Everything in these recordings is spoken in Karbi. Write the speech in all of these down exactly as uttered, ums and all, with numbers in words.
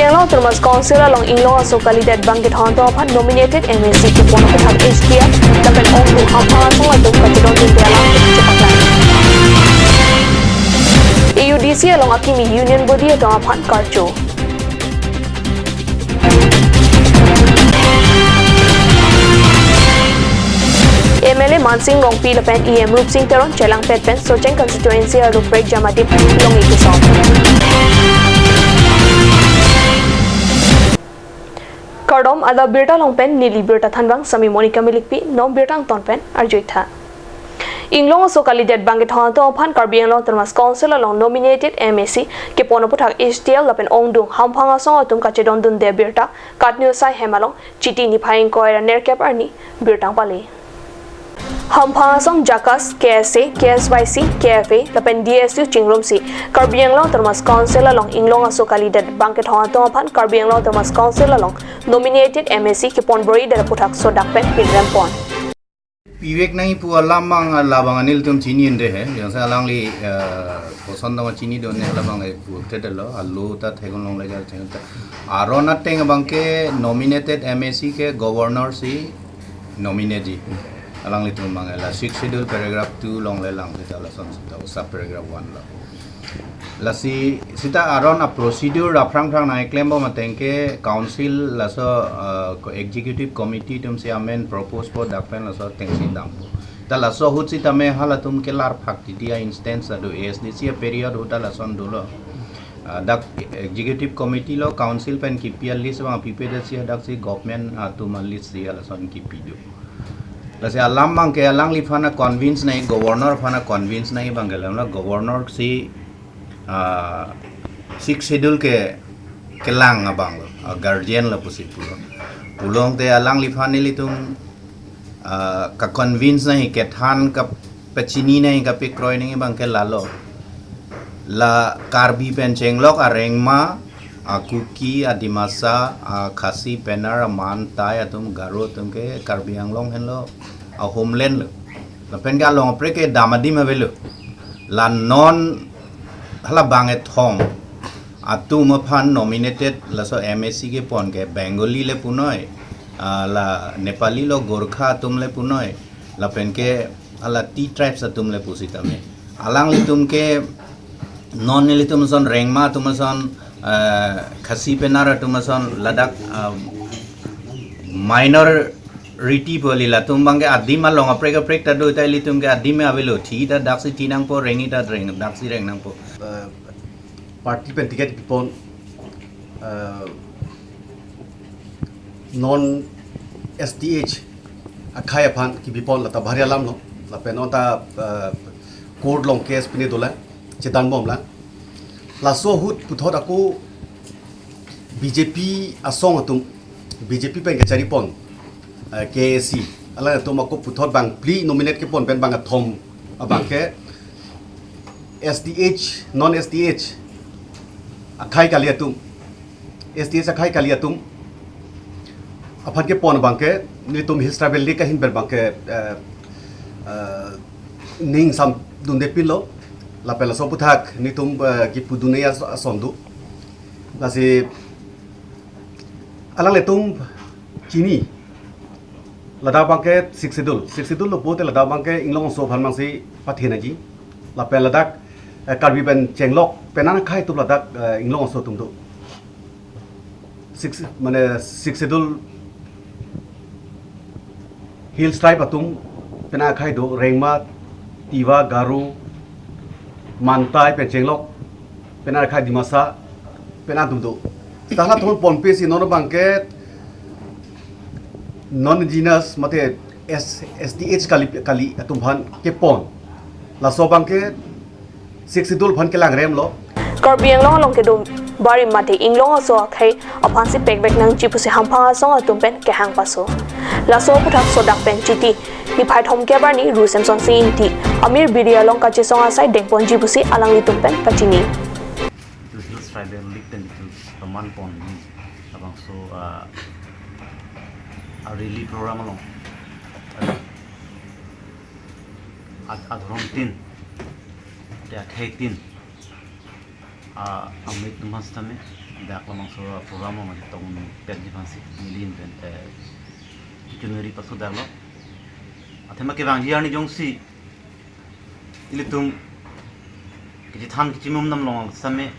Anglong Autonomous Council along inglong aso kalidet bangkethon atum aphan nominated M A C kepon aputhak H T L lapen ongdung hamphang asong atum kachedondunde alam chepaklang. A U D C along akimi union body atum aphan karcho. M L A Mansing Rongpi lapen E M Rupsing Teron chelangpet pen Socheng constituency arlo prekjam adip longji kesong. Kardom, adap birta along pen neli birta thanbang Sami Monica Milikpi, non birta angton pen arjuitha. Inglong aso kalidet bangkethon atum aphan Karbi Anglong Autonomous Council along nominated M A C kepon aputhak H T L lapen ongdung hamphang asong atum kachedondunde birta KAT News asai hem along Chiti niphai ingkoi ra nerkep arni birta pale. Hamphang asong JACAS, K S A, K S Y C, K F A lapen D S U chingrumsi Karbi Anglong Autonomous Council along inglong aso kalidet bangkethon atum aphan Karbi Anglong Autonomous Council along nominated M A C kepon bor-idet aputhak sodak pen pinrempon. Pivek nangji pu alam abang labang nelitum chini un-e he, jongsi alangli eh, koson dong chinidun ne labang eh, pu te lo, alo ta theklong legal cheng ta. Aron ateng abangke nominated M A C ke governor si nominate ji. Alanglitum abang la sixth schedule paragraph two along le lang sita lason sita sub paragraph one lo. Lasi sita aron a procedure aphrang phrang nangklempo ateng ke council laso uh, executive committee atumsi amen propose po dak pen laso atengsi dampo. Ta laso ahut sitame halatum kelar phak titi a instance ado A S D C a period ahut ta lason dolo. Uh, dak executive committee lo council pen kipi a list abang pipe dasi daksi government atum a list si lason kipi do. Lasi alam abangke alangliphan a convince nangji, governor aphan a convince nangji abangke alam lo governor si ah, sixth schedule ke kelang abang lo, ah, guardian lo pusi pulo. Pulo tangte alangliphan nelitum ah, ka convince nangji, kethan kapachini nangji, kapikroi nangji abangke lalo. La Karbi pen chenglok a Rengma, a Kuki, a Dimasa, a Khasi, Penar, a Man, Tai atum, Garo atum ke Karbi Anglong henlo a homeland lo. Lapen ke along apre ke dam adim avelo. La non hala bangkethom atum aphan nominated laso M A C kepon ke Bengali le punoi, ah, la Nepali lo Gorkha atum le punoi, lapen ke hala T tribes atum le pusitame. Alanglitum ke non nelitum ason Rengma atum ason, eh, Khasi Penar atum ason ladak ah, minority pu ali latum abangke adim along aprek aprek ta do ta ilitum ke adim avelo, thi ta daksi thi nangpo, rengji ta reng daksi reng nangpo. Eh, party pen ticket pipon eh, non S T H akhai aphan kipipon lata bahari alam lo, lapen non ta eh, court along case pine dolang, chedan bomlang. Laso ahut puthot ako B J P asong atum, B J P pen kacharipon eh, K A C alanglitum ako puthot bangphli nominate kepon pen bangkethom abangke S T H, non S T H akhai kali atum, S T H akhai kali atum aphan kepon abangke nelitum Hills Tribal League ahin pen abangke eh, eh, ning sam dunde pinlo, lapen laso aputhak nelitum eh, kipudun-e ason do. Lasi alanglitum chini ladak abangke sixth schedule, sixth schedule lo pulote ladak abangke inglong aso aphan mangsi pathenji. Lapen ladak eh, Karbi pen chenglok penan akhai atum ladak eh, inglong aso atum do. Six mane sixth schedule Hills Tribe atum penan akhai do, Rengma, Tiwa, Garo, Man, Tai pen chenglok penan akhai, Dimasa penan atum do. Seta halatum ponpe si non abangke non indigenous mate S, S T H kali, kali atum aphan kepon. Laso abangke sixth schedule aphan kelang rem lo. Karbi Anglong along kedum barim mate inglong aso akhai aphansi pekvek nangji pusi hamphang asong atum pen kehang paso. Laso aputhak sodak pen Chiti niphai thomkep arni Ru Semsonsing Ingti Amir Bidi along kachesong asai dengponji pusi alanglitum pen pachini. Hills Tribal League pen itu teman pon ni abang so uh, a rally program along uh, ad adhrom tin te akhai tin a amit tumas tame Dak labangso program along chetongpetji aphansi neli ahin pen, eh, kechonri paso daklo. Athema kevangji arni jongsi ilitum kechethan kechimum alam along same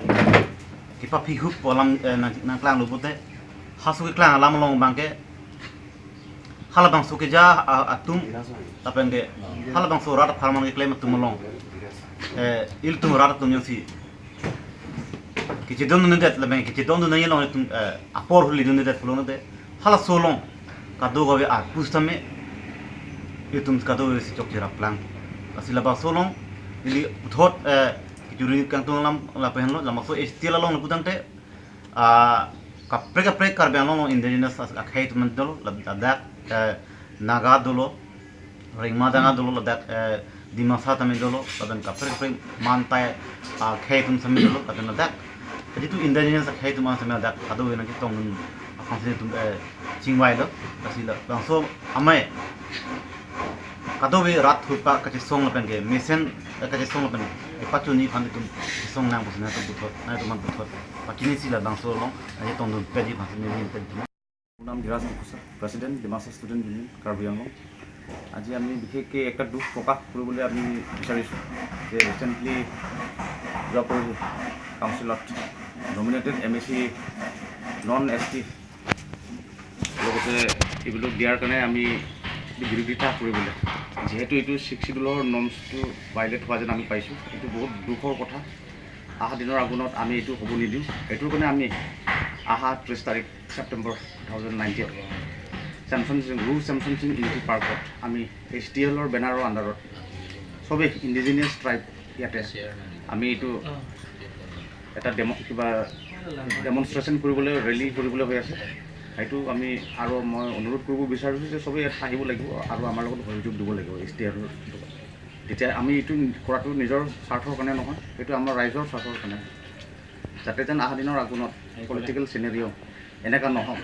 kepaphi hup alam, eh, nang, nangklanglo pulote, halaso keklang alam along abangke halabangso keja a-, atum lapen ke halabangso rat apharman keklem atum along, eh, ilitum rat atum jongsi kechedondun det lapen kechedondun nangji along itum, eh, apor huli dunde det pulote, halaso along kadokave arpu sitame itum kadokavesi chokche raplang. Lasi labangso along ili puthot, eh, kechonri kangtung alam lapen henlo, labangso H T L along lapu tangte, ah, kaprek kaprek Karbi Anglong along indigenous as-, akhei atum dolo, lab-, ladak, eh, Naga dolo, Rengma Danga dolo, ladak, eh, Dimasa tame dolo, lapen kaprek kaprek Mantai, ah, akhei atum tame dolo, lapen ladak. Jadi itum indigenous akhei atum tame ladak kadokave nangchetongdun aphansi itum, eh, chingvailo, lasi labangso amei kadokave rat ahut pa kachesong lapen ke mesen, eh, kachesong lapen kepachini aphan itum chesong nang pusi nangtum puthot, nangtum aphan puthot pachinisi labangso along nangchetongdunpetji aphansi neli ahin pen itum. Mon nam Dhiraj Diphusa, President, Dimasa Student Union, Karbi Anglong। আজি আমি বিশেষকৈ এটা দুখ প্ৰকাশ কৰিবলৈ আমি বিচাৰিছোঁ যে ৰিচেণ্টলি যোৱা পৰহি কাউন্সিলত নমিনেটেড এম এ চি নন এছ টি লগতে এইবিলাক দিয়াৰ কাৰণে আমি এইটো বিৰোধিতা কৰিবলৈ, যিহেতু এইটো ছিক্স শ্বিডিউলৰ নৰ্মছটো ভায়লেট হোৱা যেন আমি পাইছোঁ। এইটো বহুত দুখৰ কথা। অহা দিনৰ আগমনত আমি এইটো হ'ব নিদিওঁ। এইটোৰ কাৰণে আমি অহা ত্ৰিছ তাৰিখ September two thousand nineteen, Semson Singh, ৰুফ চেমচন সিং ইউনিটি পাৰ্কত আমি এইচ টি এলৰ বেনাৰৰ আণ্ডাৰত সবেই ইণ্ডিজিনিয়াছ ট্ৰাইব ইয়াতে আমি এইটো এটা ডেম-, কিবা ডেমনষ্ট্ৰেশ্যন কৰিবলৈ, ৰেলী কৰিবলৈ হৈ আছে। সেইটো আমি আৰু মই অনুৰোধ কৰিব বিচাৰিছোঁ যে সবেই ইয়াত আহিব লাগিব আৰু আমাৰ লগত সহযোগ দিব লাগিব এইচ টি এলৰ। তেতিয়া আমি এইটো কৰাটো নিজৰ স্বাৰ্থৰ কাৰণে নহয়, এইটো আমাৰ ৰাইজৰ স্বাৰ্থৰ কাৰণে, যাতে যেন অহা দিনৰ আগমনত পলিটিকেল চিনেৰিঅ' এনেকুৱা নহওক।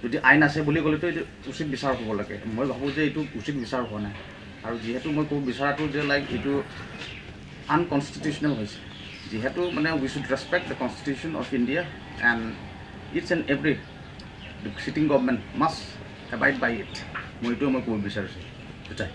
যদি আইন আছে বুলি ক'লেতো এইটো উচিত বিচাৰ হ'ব লাগে। মই ভাবোঁ যে এইটো উচিত বিচাৰ হোৱা নাই। আৰু যিহেতু মই ক'ব বিচৰাটো যে, লাইক, এইটো আনকনষ্টিটিউচনেল হৈছে, যিহেতু, মানে, we should respect the Constitution of India and each and every sitting government must abide by it। মই এইটোৱে মই ক'ব বিচাৰিছোঁ দুটাই।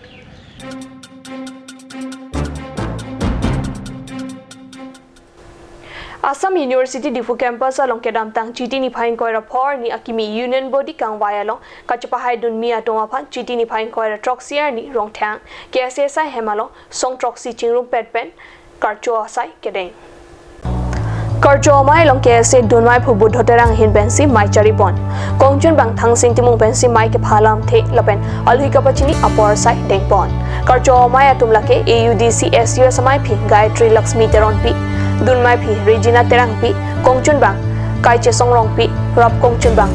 Assam University Diphu Campus along kedamtang Chiti niphai ingkoi ra phongo arni akimi Union Body kangvai along kachepahaidun mi atum aphan Chiti niphai ingkoi ra throksi arni Rongthang K S A asai hem along song throksi chingrumpet pen karcho asai kedeng. Karcho amei along K S A dunmai phu Buddho Terang ahin pensi mei charipon. Kongchunbang Thangsing Timung pensi mei kepha alamthe lapen alohi kapachini apor asai dengpon. Karcho amei atum lake A U D C S U S ameiphi Gayatri Laxmi Teronpi, dunmeiphi Regina Terangpi, kongchunbang Kaichesong Rongpi, rap kongchunbang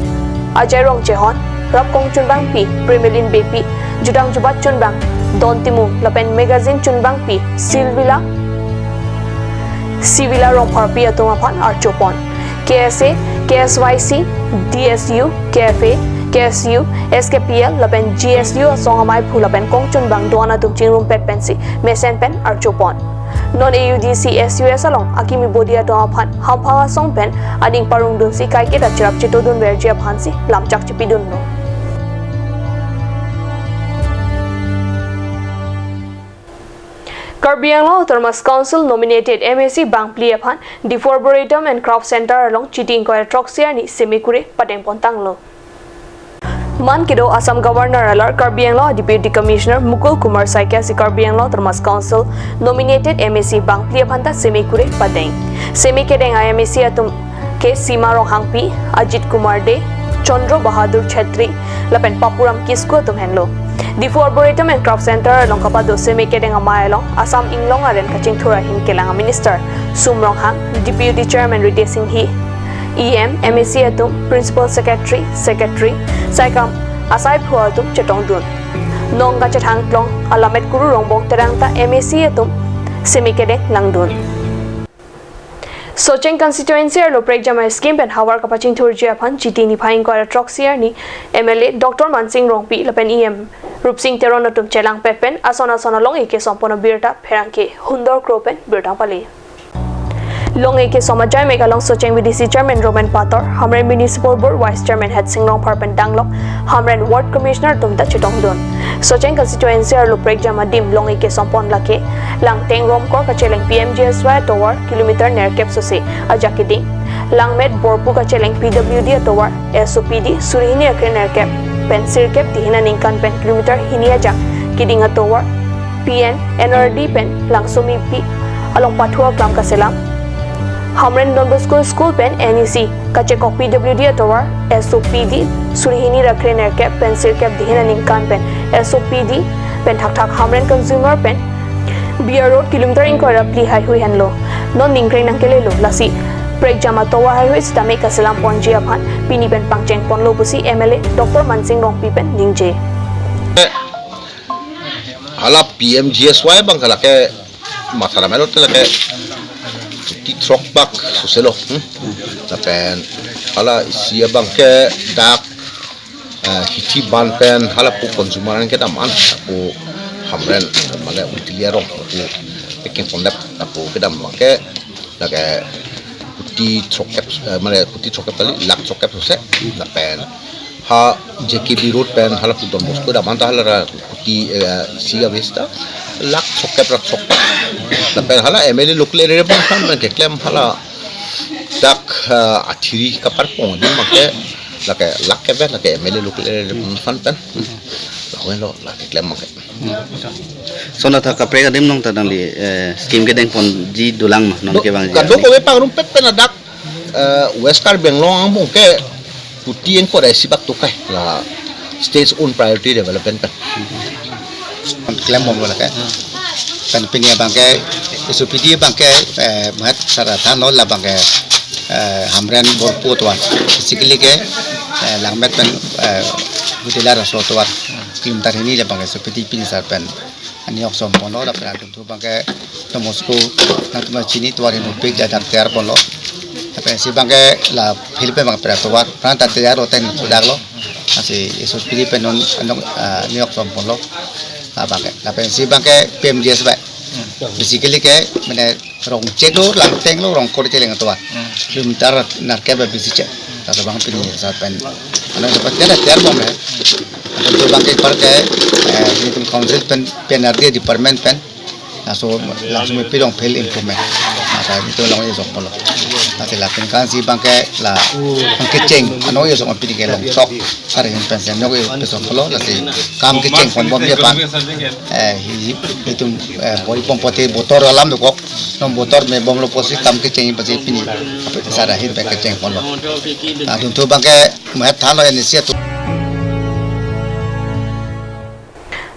Ajai Rongchehon, rap kongchunbangpi Premelin Beypi, jutang jubat chunbang Don Timung lapen magazine chunbangpi Silvila, Sivila Rongpharpi atum aphan archopon. K S A, K S Y C, D S U, K F A, K S U, S K P L lapen G S U asong ameiphu lapen kongchunbang do-an atum chingrumpet pensi mesen pen archopon. Non A U D C S U S along akimi body atum aphan hamphang asong pen aning parongdunsi kaiketa cherap chetodunverji aphansi lamchak chepidunlo. Karbi Anglong Autonomous Council nominated M A C bangphli aphan Diphu Arboretum and Craft Center along Chiti ingkoi ra throksi arni seme kure padengpon tanglo. Man kedo Assam Governor alar Karbi Anglong Deputy Commissioner Mukul Kumar Saikia si Karbi Anglong Autonomous Council nominated M A C bangphli aphanta seme kure padeng. Seme kedeng a-M A C atum ke Sima Ronghangpi, Ajit Kumar Dey, Chandra Bahadur Chhetri lapen Papuram Kisku atum henlo. Diphu Arboretum and Craft Center along kapado seme kedeng amei along Assam Inglong aren kachingthur ahin kelang a-Minister Sum Ronghang, Deputy Chairman Ritesh Enghi, E M, M A C atum, Principal Secretary, Secretary, saikam asaiphu atum chetongdun. Nong kachethang klong Alamet Kuru Rongbong Terang ta M A C atum seme kedeng langdun. Socheng constituency arlo prekjamei scheme pen havar kapachingthurji aphan Chiti niphai ingkoi ra throksi arni M L A Doctor Mansing Rongpi lapen E M Rupsing Teron atum chelangpet pen ason ason along-e kesongpon abirta pherangke Hundor Kro pen birta pale. Long-e kesom ajaimek along Socheng V D C Chairman Roman Pator, Hamren Municipal Board Vice Chairman Hetsing Rongphar pen danglok Hamren Ward Commissioner atum ta chetongdun. Socheng constituency arlo prekjam adim long-e kesompon lake Langteng Romkor kacheleng P M G S Y atovar kilometer nerkep sose ajak keding, Langmet Borpu kacheleng P W D atovar S O P D suri hini ra kre nerkep pen sirkep tihin aningkan pen kilometer hini ajak keding atovar P N N R D pen Langsomipi along pathu aklam kaselam, Hamren Don Bosco School pen N E C kachekok P W D atovar S O P D suri hini ra kre nerkep pen sirkep tihin aningkan pen S O P D pen thakthak Hamren Consumer pen B R Road kilometer ingkoi ra phli haihui henlo. Non ningkreng nangkelelo, lasi prekjam atovar haihui sitame kaselam ponji aphan pini pen pangcheng ponlo pusi M L A Doctor Mansing Rongpi pen ningje. Hala P M G S Y abang ke lake matha ra melo te lake kuti throk bak soselo, hmm? Lapen hala isi abang ke dak, eh, hithi ban pen hala pu consumer an kedam an, lapu Hamren, mane Ultili arong, lapu packing ponlap, lapu kedam abang ke lake kuti throkkep, eh, mane kuti throkkep kali, lakh throkkep sose, lapen ha J K B Road pen hala pu Don Bosco kedam an ta hala ra kuti, eh, isi avis ta lakh throkkep ra throkkep. Lapen hala M L A local area bang aphan pen keklem hala dak, eh, athiri kaparpong adim abang ke lake lakh kep lake M L A local area bang aphan pen. Lawen lo lake keklem abang ke. Lason athak kaprek adim along ta nangli, eh, scheme kedeng ponji dolang ma non Do, kevangji kadokave pangrumpet pen ladak, eh, West Karbi Anglong angbong ke kuti ingkoi ra isi bak tokai la state's own priority development pen. Klem bomlo lake. Pen pini abang ke S O P D abang ke, eh, mahat sara thanlo labang ke, eh, Hamren Borpu atovar. Basically ke, eh, Langmet pen, eh, Gudela raso atovar. Kilometer hini labang ke S O P D pini sar pen. Ani ok som ponlo, lapen atum thu abang ke Don Bosco nangtum chini atovar inut pik jajak tiyar ponlo. Lapen isi abang ke la field pen abang ke atovar, pran ta tiyar hoten sudaklo. Lasi S O P D pen non anong, ah, ani ok som ponlo. Labang ke, lapen isi abang ke P M G S Y. Basically ke, mane Rongchek lo, Langteng lo, Rongkor cheleng atovar. Hmm. Kilometer nerkep abisi chek. Laso abang pini sar pen. Ano dapat tiar tiar bom he. Laso abang ke par ke, eh, nelitum council pen P N R D department pen. Laso langsung pi long field improvement. Maka nelitum long-e sok polo. Lasi lapen kan isi abang ke la ang kecheng. Ano ye sok pini ke long sok. Sar hin pen sen nok ye sok polo. Lasi kam kecheng pon bom ye pan. Eh, hi, hi, itum, eh, boi pom pote botor alam dokok. Non botor me bomlo pusi kam kecheng pusi pini. Sar ahin pen kecheng ponlo. Latum thu abang ke mahat thanlo N E C atum.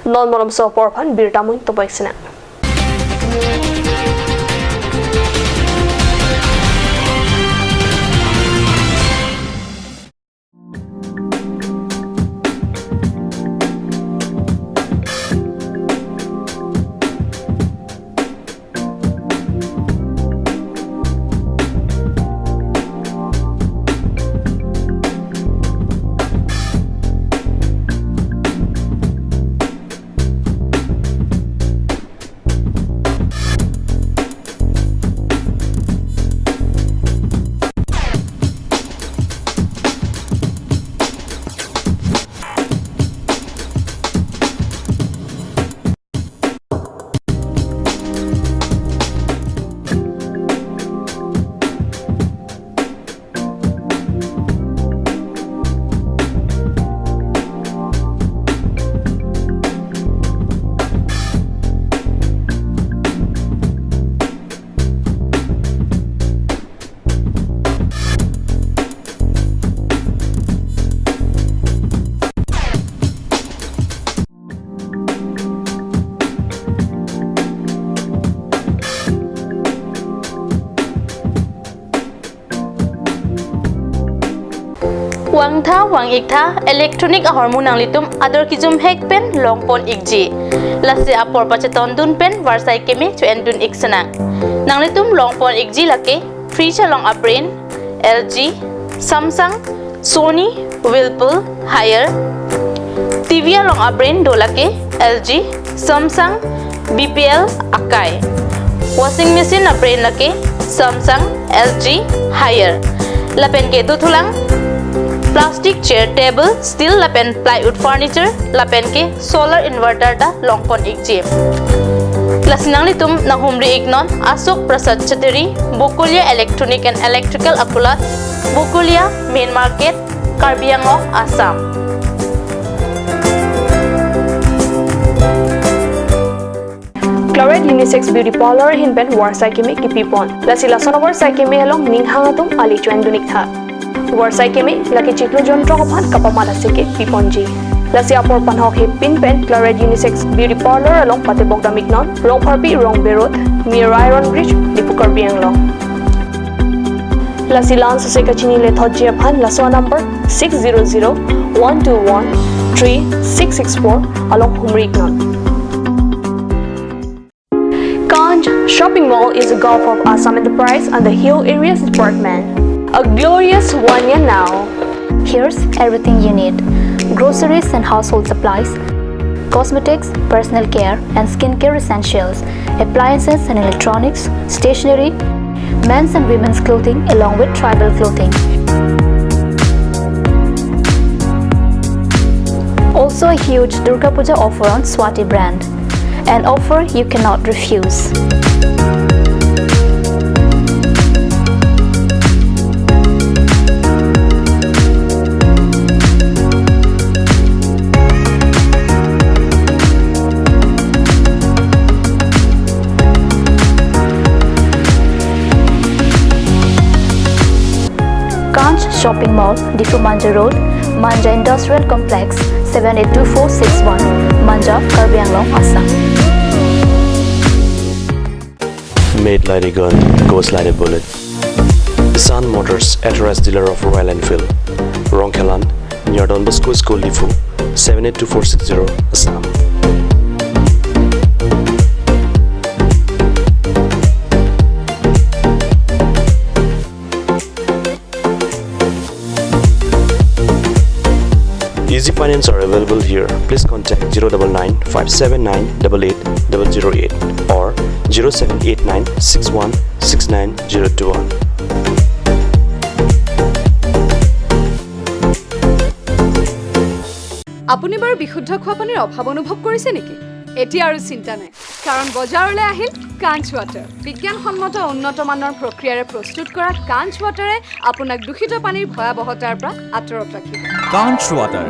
Non malomso apor aphan birta mun topai sena. Vangtha vang-iktha electronic ahormu nanglitum ador kejum hek pen longpon ikji. Lasi apor pachetondun pen varsai keme cho-endun ik senang. Nanglitum longpon ikji lake fridge along abrand L G, Samsung, Sony, Whirlpool, Haier. T V along abrand do lake L G, Samsung, B P L, Akai. Washing machine abrand lake Samsung, L G, Haier. Lapen ke dothulang plastic chair, table, steel lapen plywood furniture, lapen ke solar inverter ta longpon ikji. Lasi nanglitum nanghumri iknon Ashok Prasad Chattery, Bokolia Electronic and Electrical akulat, Bokolia Main Market, Karbi Anglong, Assam. Claret Unisex Beauty Parlor ahin pen varsai keme kipipon. Lasi lason avarsai keme along ning hang atum ali chuan dunik tha. Varsai keme lake chiklo jontro aphan kapamat aseke piponji. Lasi apor panhok hepin pen Claret Unisex Beauty Parlor along patebok dam iknon, Rongpharpi Rongbe Road, near Iron Bridge, Diphu, Karbi Anglong. Lasi la-an sose kachini lethotji aphan laso number six zero zero one two one three six six four along humri iknon. Kanch Shopping Mall is a gulf of Assam Enterprise and the Hill Areas Department. A glorious one year now. Here's everything you need: groceries and household supplies, cosmetics, personal care and skincare essentials, appliances and electronics, stationery, men's and women's clothing along with tribal clothing. Also a huge Durga Puja offer on Swati brand. An offer you cannot refuse. Kanch Shopping Mall, Diphu Manja Road, Manja Industrial Complex, seven eight two four six one, Manja, Karbi Anglong, Assam. Made like a gun, goes like a bullet. Sun Motors, authorized dealer of Royal Enfield. Rongkhelan, near Don Bosco School, Diphu, seven eight two four six zero, Assam. Easy finance are available here. Please contact zero double nine five seven nine double eight double zero eight or zero seven eight nine six one six nine zero two one. আপুনি বাৰু বিশুদ্ধ খোৱা পানীৰ অভাৱ অনুভৱ কৰিছে নেকি? এতিয়া আৰু চিন্তা নাই, কাৰণ বজাৰলৈ আহিল কাঞ্চ ৱাটাৰ। বিজ্ঞানসন্মত উন্নত মানৰ প্ৰক্ৰিয়াৰে প্ৰস্তুত কৰা কাঞ্চ ৱাটাৰে আপোনাক দূষিত পানীৰ ভয়াৱহতাৰ পৰা আঁতৰত ৰাখিব। Kanch Water.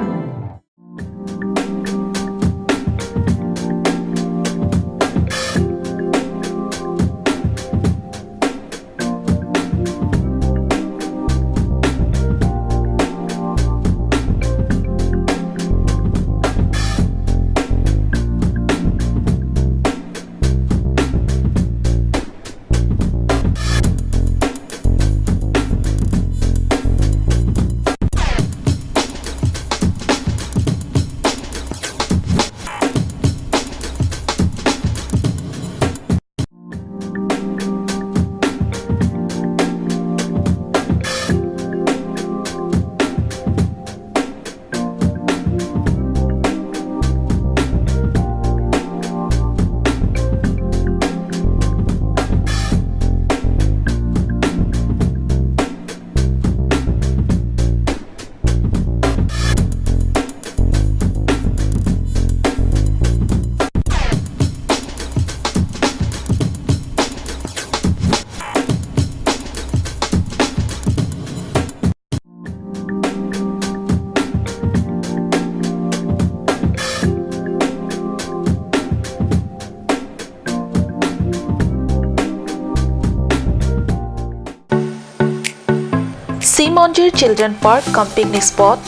Simonjir Children Park cum picnic spot,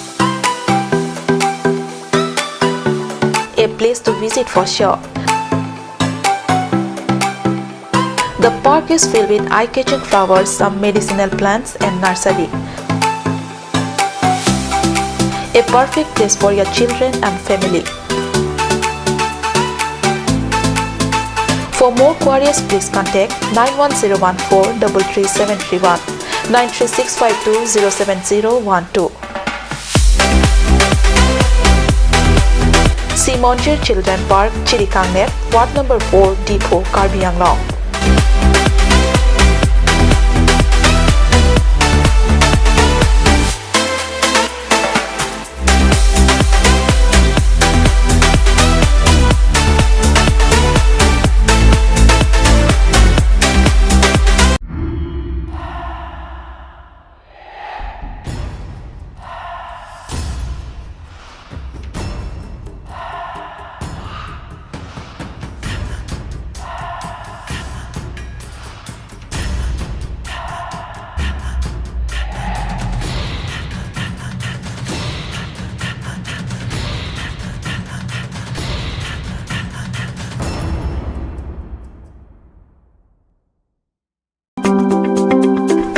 a place to visit for sure. The park is filled with eye-catching flowers, some medicinal plants and nursery. A perfect place for your children and family. For more queries, please contact nine one zero one four double three seven three one, nine three six five two zero seven zero one two. Simonjir Children Park, Chirikangnep, Ward number four, Diphu, Karbi Anglong.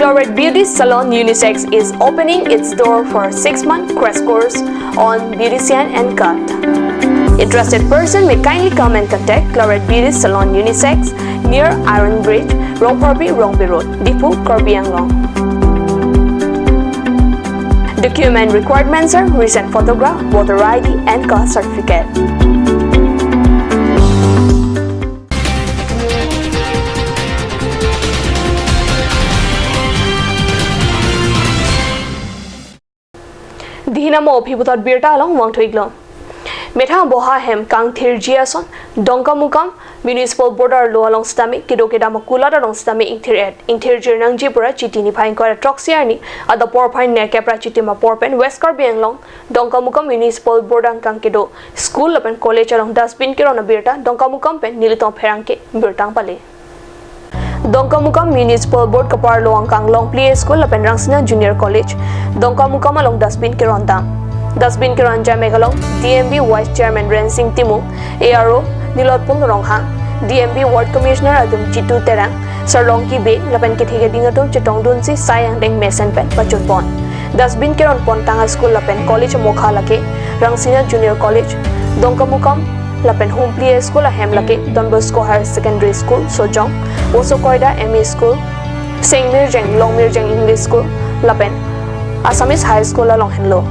Claret Beauty Salon Unisex is opening its door for six-month crash course on beautician and cut. Interested person may kindly come and contact Claret Beauty Salon Unisex near Iron Bridge, Rongphorpi, Rongpi Road, Diphu, Karbi Anglong. Document requirements are recent photograph, voter I D, and caste certificate. Dihina mo aphi puthot birta along vangthu-iklo. Methang boha hem kangthirji ason Dongkamukam Municipal Board arlo along sitame kedo kedam akulat along sitame ingthir-et ingthirjir nangji pura Chiti niphai ingkoi ra throksi arni adap porphai nerkep ra Chiti apor pen West Karbi Anglong Dongkamukam Municipal Board angkang kedo school lapen college along dustbin keron abirta Dongkamukam pen nelitum apherangke birta pale. Dongkamukam Municipal Board kaparlo angkang Longpli School lapen Rangsina Junior College, Dongkamukam along dustbin keron dam. Dustbin keron jamek along D M B Vice Chairman Rensing Timung, A R O Nilotpul Ronghang, D M B Ward Commissioner atum Jitu Terang, Sarlongki Bey lapen kethe keding atum chetongdunsi sai angdeng mesen pen pachunpon. Dustbin keron pontang a-school lapen college amokha lake Rangsina Junior College, Dongkamukam lapen Humpli a-school ahem lake Don Bosco Higher Secondary School, Sojong, Oso Koida M E School, Sengmirjeng, Longmirjeng English School, lapen Assamese High School along henlo.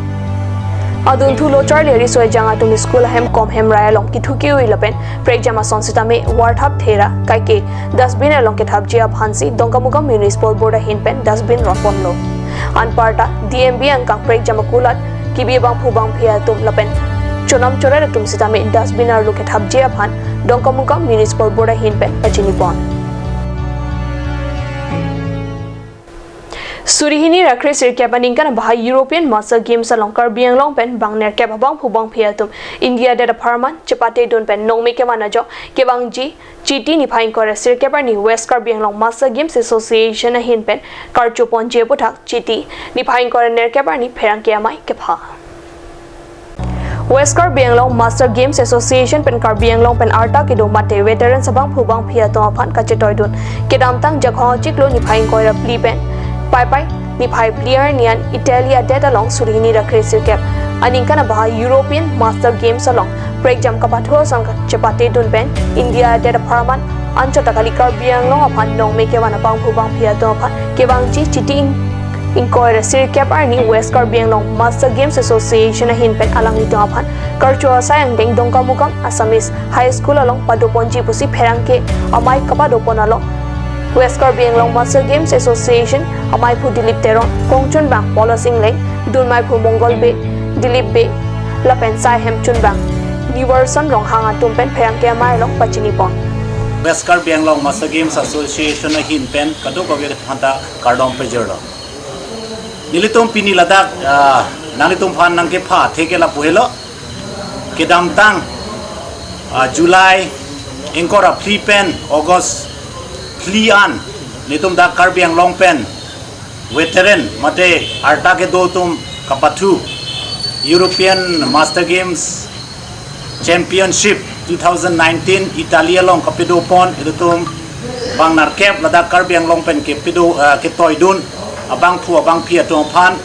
Adunthu lo charli riso ejang atum school ahem kom hem rai along kethu ke-ui lapen prekjam ason sitame varthap thera kaike dustbin along kethapji aphansi Dongkamukam Municipal Board ahin pen dustbin ronponlo. Anparta D M B angkang prekjam akulat kebi bangphu bangphi atum lapen chonam choret atum sitame dustbin arlo kethapji aphan Dongkamukam Municipal Board ahin pen pachinipon. Suri hini ra kre sirkep aningkan abahai European Master Games along Karbi Anglong pen bang nerkep abangphu bangphi atum India adet apharman chepatedun pen nongme kevan ajok kevangji Chiti niphai ingkoi ra sirkep arni West Karbi Anglong Master Games Association ahin pen karcho ponji aputhak Chiti niphai ingkoi ra nerkep arni pherangke amei kepha. West Karbi Anglong Master Games Association pen Karbi Anglong pen arta kedo mate veterans abangphu bangphi atum aphan kachetoidun kedamtang Jakhong achiklo niphai ingkoi ra phli pen Paipai niphai phli arni an Italy adet along suri hini ra kre sirkep aningkan abahai European Master Games along prekjam kapathu ason chepatedun pen India adet apharman anchot ta kali Karbi Anglong aphan nongme kevan abangphu bangphi atum aphan kevangji Chiti ing-, ingkoi ra sirkep arni West Karbi Anglong Master Games Association ahin pen alanglitum aphan karcho asai angdeng Dongkamukam Assamese High School along padoponji pusi pherangke amei kapadopon along West Karbi Anglong Master Games Association ameiphu Dilip Teron, kongchunbang Polos Engleng, dunmeiphu Mongol Bey, Dilip Bey, lapen sai hem chunbang Niverson Ronghang atum pen pherangke amei along pachinipon. West Karbi Anglong Master Games Association ahin pen kadokave aphanta kardom pajirlo. Nelitum pini ladak, ah, nanglitum aphan nangkepha atheke lapu helo. Kedamtang, ah, July ingkoi ra phli pen August phli an nelitum dak Karbi Anglong pen veteran mate arta kedo atum kapathu European Master Games Championship two thousand nineteen Italy along kapadopon ilitum bang nerkep ladak Karbi Anglong pen kepedo, ah, ketoidun abangphu abangphi atum aphan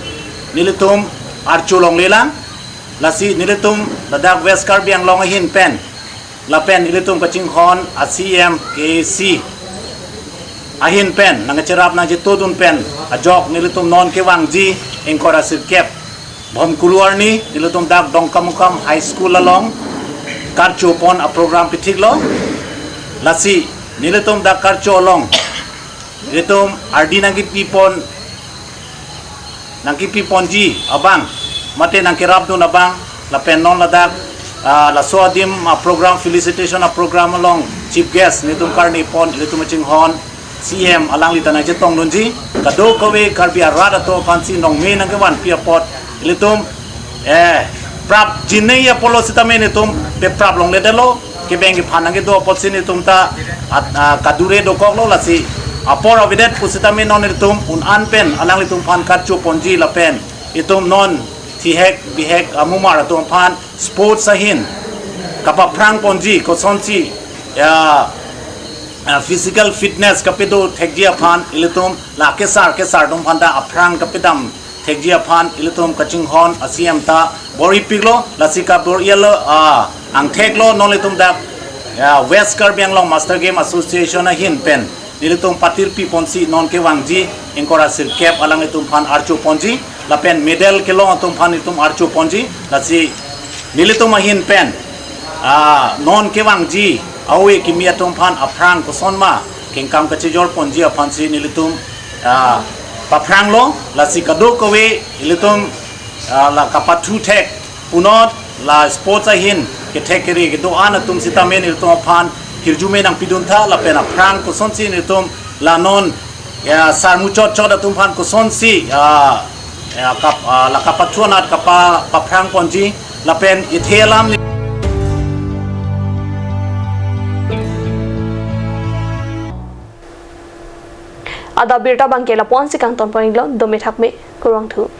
nelitum archo longlelang. Lasi nelitum ladak West Karbi Anglong ahin pen lapen ilitum kachinghon a-C M K A C ahin pen nangcherap nangchetodun pen ajok nelitum non kevangji ingkoi ra sirkep Bhomkuru arni nelitum dak Dongkamukam High School along karcho pon a-program pithiklo. Lasi nelitum dak karcho along nelitum ardi nangkepipon, nangkepiponji abang mate nangkerapdun abang lapen non ladak, ah, laso adim a-program, felicitation a-program along chief guest nelitum karnipon ilitum kachinghon C M alangli ta nangchetongdunji. Kadokave Karbi arat atum aphansi nongme nangkevanpi apot ilitum, eh, prapjinei apotlo sitame nelitum peprap longledetlo. Kebeng kephan nangkedo apotsi nelitum ta at-, ah, kadure dokoklo. Lasi apor avedet pusitame non nelitum un-an pen alanglitum aphan karcho ponji lapen itum non thihek bihek amumar atum aphan sports ahin kapaphrang ponji kosonsi, ya, ah, physical fitness kapedo thekji aphan ilitum la kesar kesar atum aphan ta aphrang kapedam thekji aphan ilitum kachinghon a-C M ta bor-ipiklo, lasi kabor-ilo, ah, angtheklo, non ilitum dak, ya, West Karbi Anglong Master Game Association ahin pen nelitum patirpi ponsi non kevangji ingkoi ra sirkep alanglitum aphan archo ponji, lapen medal kelong atum aphan itum archo ponji, lasi nelitum ahin pen, ah, non kevangji awe kimi atum aphan aphrang koson ma kengkam kachejor ponji aphansi nelitum, ah, paphranglo, lasi kadokave ilitum, ah, la kapathu thek punot la sports ahin kethek kere kedo-an atum sitame nelitum aphan hirjume nangpiduntha, lapen aphrang kosonsi nelitum la non, ya, sarmuchot chot atum aphan kosonsi, ah, ya, kap-, ah, la kapathu anat kapa paphrang ponji lapen ithe alam ni. Adap abirta abangke lapu-ansi kangton pon-iklo, dome thakme, kurvangthu.